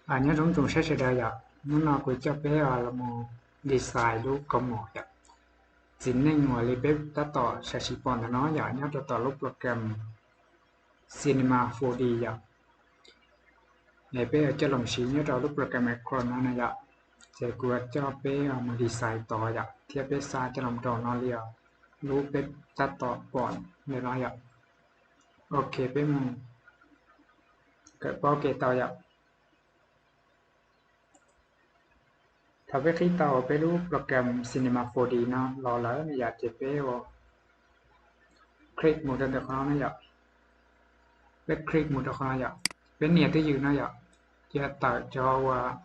Nyob zoo tsoom saib sawv daws yom, hnub no kuv coj peb los mus design lub kaus mom yom. Txiv neej uas li peb tab tom sam sim pom ntawm no yom, nyob rau tom lub program Cinema four D yom. Es peb yuav coj los siv nyob rau lub program Acrobat no na yom. Ces kuv yuav coj peb mus design tod yom, thiab peb xa coj los rau no li os, lub peb tab tom pom ntawm no yom. Ok, peb mus kawm paub ke tau yom. Thaum peb qhib tau peb lub program Cinema four D no los lawm yom, ces peb ua click mus rau ntawm qhov no na yom. Peb click mus rau qhov no yom, peb nias twj ywm no yom, ces tawm cov uas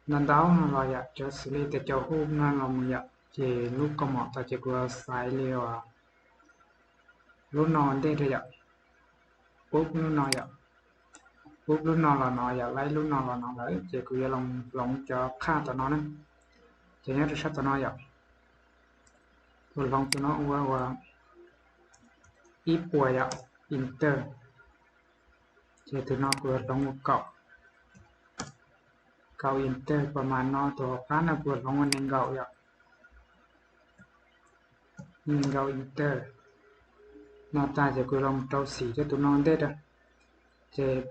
ntau ntau no los yom, cov xws li tias cov hu no los mus yom, ces lub kaus mom tod ces kuv xaiv li uas lub no ntej rau yom, pub lub no yom, pub lub no los no yom, laib lub no los no lawm ces kuv yuav los hloov cov qhaj tom no na, ces nyob rau sab tom no yom, kuv hloov tus no ua ua ib puas yom, enter, ces tus no kuv yuav hloov ua kaum, kaum enter pas mas no, tus hauv qab no kuv yuav hloov ua nees nkaum yom, nees nkaum enter. No tag ces kuv los rau xim rau tus no ntej rau, ces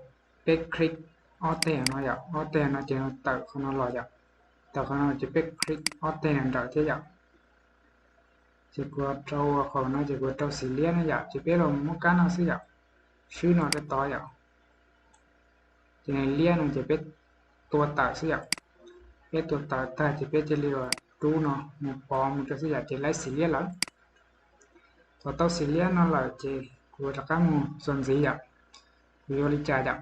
peb click ob teg no yom, ob teg no ces tawm qhov no los yom, tawm qhov no ces peb click ob teg no nrawm thiab yom. Ces kuv rau ua qhov no ces kuv rau xim liab no yom, ces peb los muab kab no xwb yom, swb no rau tod yom. Ces nws liab no ces peb tua tawm xwb yom. Peb tua tawm tag ces peb cia li rub no mus pov mus rau xwb yom, ces laib xim liab lawm. Thaum tau xim liab no lawm ces kuv rov qab mus txuas ntxiv yom. Kuv yuav li cas yom?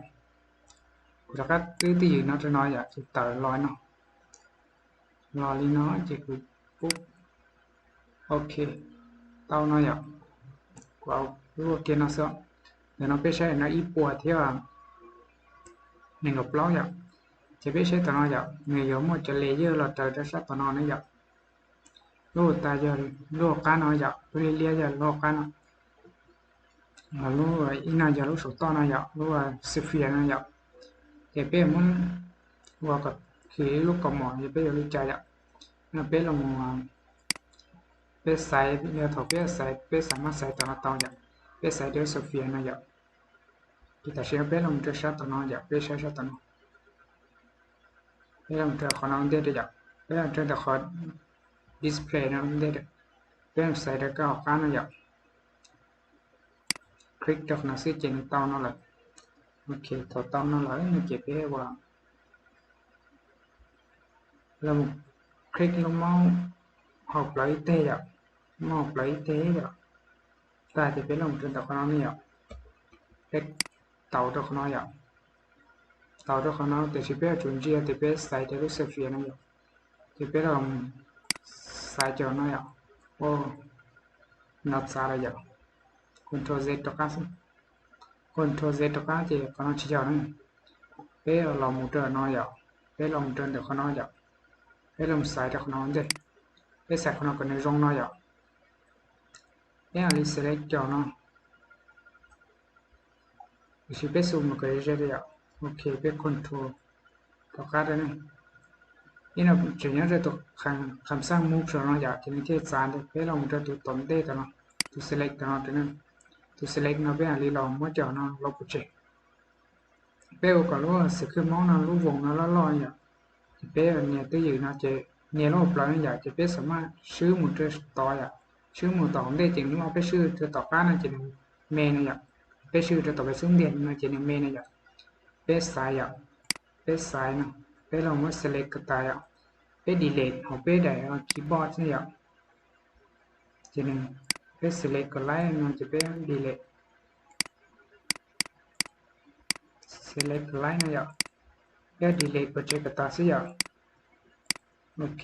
Kuv rov qab twb twj ywm no rau no yom, ces tawm los no, los li no ces kuv pub, ok, tau no yom. Kuv luaj kiag no xwb. Ntawm no peb saib no ib puas thiab nees nkaum plaub yom. Ces peb saib tom no yom, nws yuav muaj cov layer los raws rau sab tom no ne yom. Lub tas yog lub qab no yom, lub liab liab yog lub qab no. Lub ib no yog lub saum toj no yom, lub sphere no yom. Ces peb muab ua kom khi lub kaus mom, yog peb yuav li cas yom. No peb los, peb xaiv, yog thaum peb xaiv, peb xaiv mas xaiv tom no tau yom. Peb xaiv rau sphere no yom. Ces tam sim no peb los rau sab tom no yom, peb saib sab tom no. Peb los rau qhov no ntej rau yom, peb los rau ntawm qhov display no ntej rau, peb los xaiv rau kab hauv qab no yom. Click rau qhov no xwb ces nws tau no lawm. Ok, thaum tau no lawm no ces peb ua los click lub mouse hauv plawv ib teg yom, mouse hauv plawv ib teg yom. Tag ces peb los rau ntawm qhov no ne yom, peb tau rau qhov no yom. Tau rau qhov no tiam sis peb yuav tsum ntsia tias peb xaiv rau lub sphere no yom. Ces peb los xaiv cov no yom. Ua no txav lawm yom. Control Z rov qab xwb. Control Z rov qab ces qhov no tsis yog na. Peb los mus rau no yom. Peb los mus rau ntawm qhov no yom. Peb los xaiv rau qhov no ntej. Peb xaiv qhov no kom nws zoo no yom. Peb li select cov no, tiam sis peb xu mus kom ze ze yom. Ok, peb control rov qab rau ne. Ib no tseem nyob rau tus kham xaj move saum no yom, ces nws thiaj txav ntawd. Peb los mus rau tus tom ntej tom no, tus select tom no rau ne. Tus select no peb mam li los muab cov no los pov tseg. Peb ua kom lub xwm khw mob no lub voos no loj loj yom. Ces peb nias twj ywm no ces nias lub hauv plawv no yom, ces peb xam maj swb mus rau tod yom. Swb mus tom hauv ntej ces nws muaj peb swb rau tom qab no ces nws me no yom. Peb swb rau tom peb xub ntiag no ces nws me no yom. Peb xaiv yom, peb xaiv no, peb los muab select kom tas yom. Peb delete hauv peb daim keyboard xwb yom. Ces nws, peb select kom laib no ces peb delete, select kom laib no yom. Peb delete pov tseg kom tas xwb yom. Ok,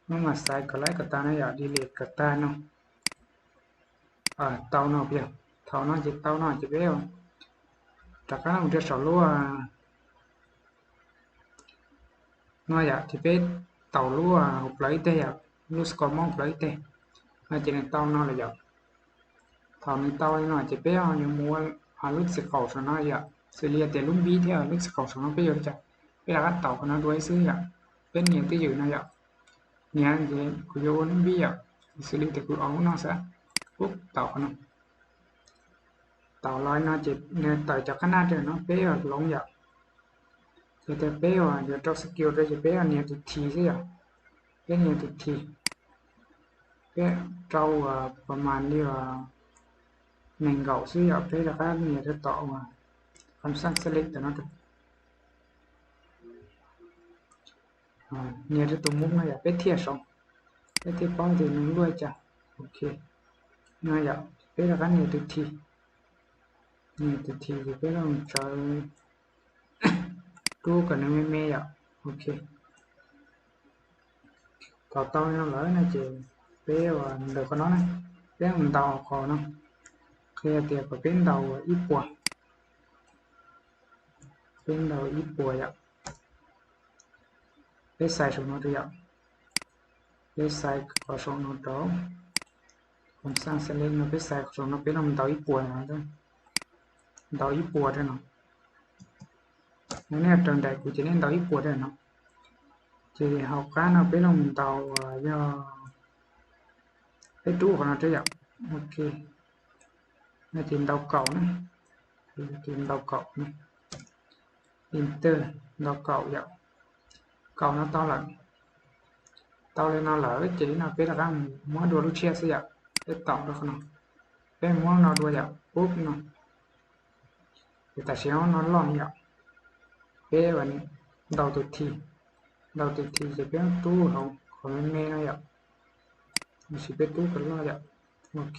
muab mas xaiv kom laib kom tas no yom, delete kom tas no. Tau no, yog thaum no ces tau no ces peb rov qab mus rau saum lub no yom, ces peb tau lub hauv plawv ib teg yom, lub score mob plawv ib teg no ces nws tau no lawm yom. Thaum nws tau li no ces peb yuav mus ua lub txiv qaum saum no yom. Xws li tias lub npib thiab lub xov tooj saum no peb yuav li cas, peb rov qab taus qhov no dua ib xwb yom. Peb nias twj ywm no yom, nias ces kuv yuav ua lub npib yom, xws li tias kuv ua lub no xwb, pub taus qhov no. Taus los no ces nws tawm cov qab naj rau no peb yuav hloov yom. Ces tias peb yuav rau skill rau ces peb yuav nias tus T xwb yom. Peb nias tus T, peb rau pas mas li nees nkaum xwb yom, peb rov qab nias rau tom uas qhov xaj select no, nias rau tus move no yom, peb thiaj sau, peb thiaj paub tias nws luaj cas. Ok, no yom, peb rov qab nias tus T, nias tus T ces peb los tsawv rub kom nws me me yom. Ok, thaum tau no lawm no ces peb ua ntawm qhov no na, peb mus ntaus qhov no, qhia tias kom peb ntaus ib puas, peb ntaus ib puas yom. Peb xaiv saum no rau yom, peb xaiv qhov saum no rau, qhov xaj select no peb xaiv qhov saum no peb los ntaus ib puas no, ntaus ib puas rau no. Nej raws nraim kuv ces nej ntaus ib puas rau no. Ces hauv qab no peb los ntaus yog peb rub qhov no rau yom. Ok, no ces ntaus kaum na, ces ntaus kaum na, enter, ntaus kaum yom. Kaum no tau lawm, tau li no lawm ces no peb rov qab muab dua lub tshiab xwb yom. Peb taus rau qhov no, peb muab no dua yom, pub no. Ces tam sim no loj yom, peb ntaus tus T, ntaus tus T ces peb rub hauv qhov me me no yom, los sis peb rub kom loj yom. Ok,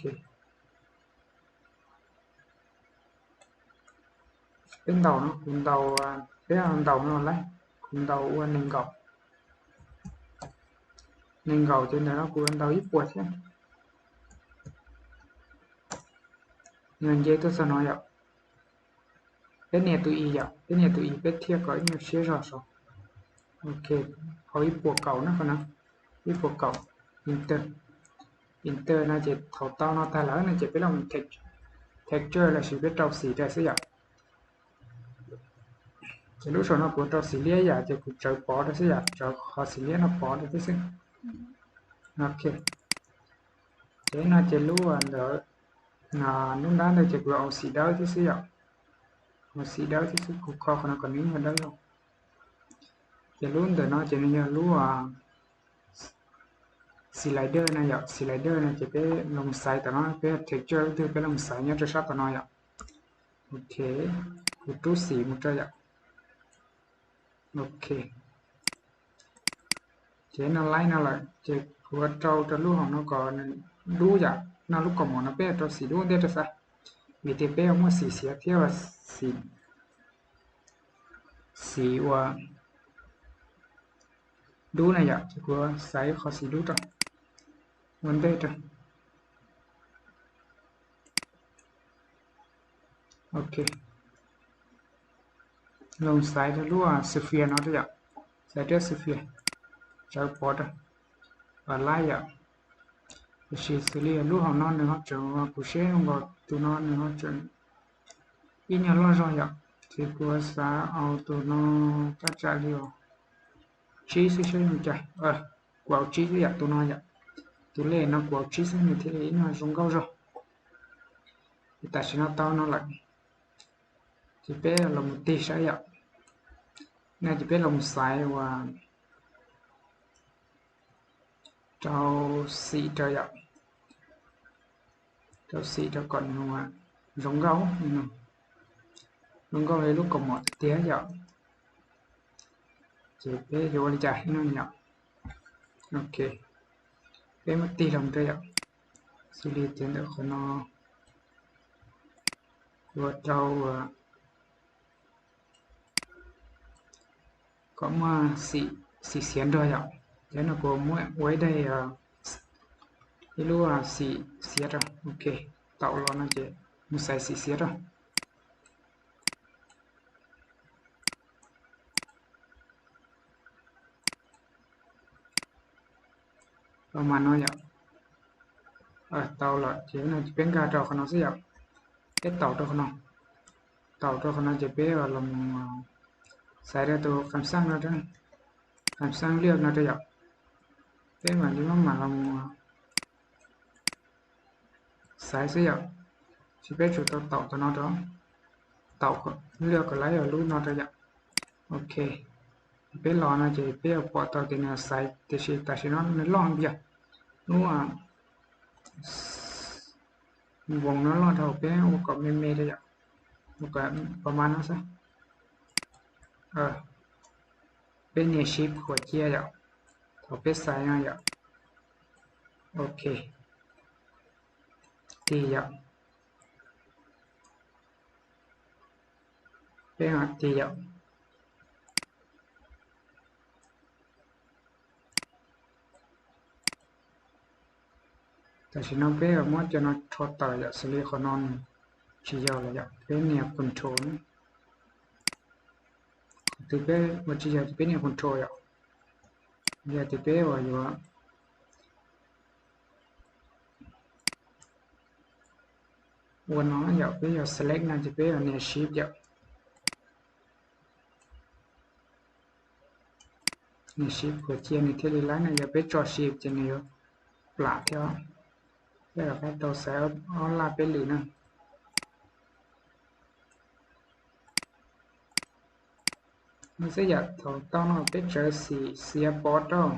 peb ntaus no, kuv ntaus, peb ntaus no lawm, kuv ntaus ua nees nkaum, nees nkaum ces ntawm no kuv ntaus ib puas thiab. Nws nce tuaj txog no yom, peb nias tus i yom, peb nias tus i peb thiaj kom ib nyuag siab zog saud. Ok, hauv ib puas kaum na, qhov no ib puas kaum, enter, enter no ces thaum tau no tag lawm no ces peb los texture los sis peb rau xim rau xwb yom. Ces lub saum no kuv rau xim liab yom, ces kuv tsawv pov rau xwb yom, tsawv qhov xim liab no pov rau xwb xwb. Ok, ces no ces lub ntawd, lub nrab ntawd ces kuv au xim dawb thiab xwb yom, au xim dawb thiab xwb, kuv kho qhov no kom nws yog dawb zog. Ces lub ntawm no ces nws yog lub slider no yom, slider no ces peb los xaiv tom no, peb texture twg peb los xaiv nyob rau sab tom no yom. Ok, kuv rub xim mus rau yom. Ok, ces no laib no lawm ces kuv rau rau lub hauv no kom nws dub yom, no lub kaus mom no peb rau xim dub ntej rau xav, vim tias peb muaj xim xiav thiab xim, xim ua dub na yom, ces kuv xaiv qhov xim dub rau ua ntej rau. Ok, los xaiv rau lub Sphere no rau yom, xaiv rau Sphere, tsawv pov rau, align yom. Tiam sis xws li lub hauv no nws ho tseem, kuv seb zoo nkaus tus no nws ho tseem ib nyuag loj zog yom, ces kuv xav au tus no thaj tsam li tsib xwb saib zoo cas. Kuv au tsib xwb yom, tus no yom, tus lej no kuv au tsib xwb nws thiaj li ib nyuag zoo nkauj zog. Ces tam sim no tau no lawm, ces peb los mus tig saib yom. No ces peb los mus xaiv uas rau xim rau yom, rau xim rau kom nws zoo nkauj, zoo nkauj li lub kaus mom tiag tiag yom. Ces peb yuav ua li cas ib no yom. Ok, peb muab tig los rau yom, xws li tias ntawm qhov no kuv rau kom muaj xim xiav nrog yom, ces no kuv muab ua ib daim, ib lub xim xiav rau. Ok, tau los no ces mus xaiv xim xiav rau. Tau mas no yom. Tau lawm ces no peb nkag rau qhov no xwb yom. Peb tau rau qhov no, Taum rau qhov no ces peb los mus xaiv rau tus kham xaj no, kham xaj liaj no rau yom. Peb mam li muab mam los mus xaiv xwb yom. Ces peb tsum tau taum tus no rau, taum liaj kom laib lub no rau yom. Ok, peb los no ces peb yuav pom tau tias nws xaiv, tiam sis tam sim no nws loj heev tiag. Lub voos no loj dhau, peb ua kom me me rau yom, ua kom pab no xwb. Peb nias shift qhuav cia yom, thaum peb xaiv no yom. Ok, tig yom. Peb tig yom. Tam sim no peb muab cov no rho tawm yom, xws li qhov no nws tsis yog lawm yom, peb nias control. Qhov twg peb ua tsis yog ces peb nias control yom. Yog tias peb ua yuav ua no yom, peb yuav select no ces peb yuav nias shift yom. Nias shift qhuav cia nws thiaj li laib no, yog peb tso shift ces nws yuav plam thiab. Peb rov qab tau xaiv ob laj peb lwm na. No xwb yom, thaum tau no peb tsawv xim xiav pov rau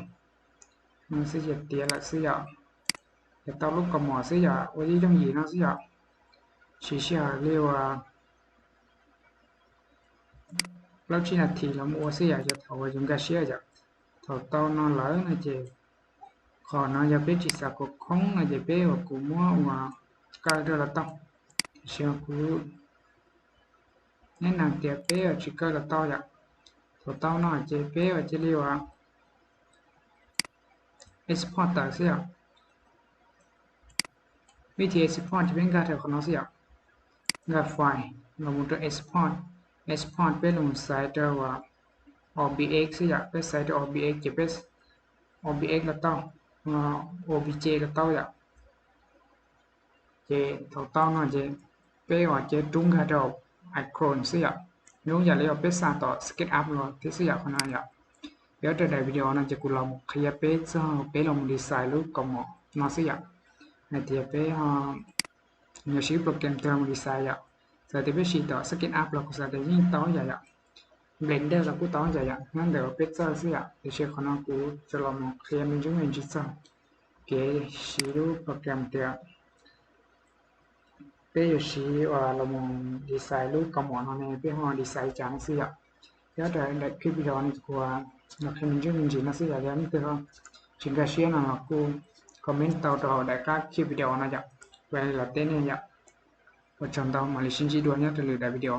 no xwb ces tiav lawm xwb yom. Yog tau lub kaus mom xwb yom, ua yooj yooj yim no xwb yom. Siv sij hawm li uas plaub tsib nas this los mus ua xwb yom, yog thaum uas yus nkag siab yom. Thaum tau no lawm no ces qhov no yog peb tsis xav kom khoob no ces peb ua kuv muab ua kaw rau los tau. Tiam sis kuv neb nas tias peb ua tsis kaw los tau yom. Thaum tau no ces peb ua cia li ua export tawm xwb yom. Vib thib export ces peb nkag rau qhov no xwb yom. Nkag file los mus rau export, export peb los xaiv rau uas O B X xwb yom, peb xaiv rau O B X ces peb O B X los tau, O B J los tau yom. Ces thaum tau no ces peb ua ces rub nkag rau icon xwb yom. Zoo yam li uas peb xa tom SketchUp los thiab xwb yom, qhov no yom. Peb rau daim video no ces kuv los mus qhia peb txog peb los mus design lub kaus mom no xwb yom. Hais tias peb ho yuav siv program twg los mus design yom. Txawm tias peb siv tom SketchUp los kuv xav tias yeej tau yam yom. Blender los kuj tau yam yom, nyob ntawm peb txawj xwb yom. Tiam sis qhov no kuv tsuas los mus qhia me ntsis me ntsis txog kev siv lub program tias peb yuav siv los mus design lub kaus mom no ne peb ho design cas no xwb yom. Thiab daim clip video no kuv los qhia me ntsis me ntsis no xwb yom, yog leej twg tsis nkag siab no los kuj comment tau rau hauv daim qab clip video no yom. Kuv los teb nej yom. Ua tsaug ntau, mam li sib ntsib dua nyob rau lwm daim video.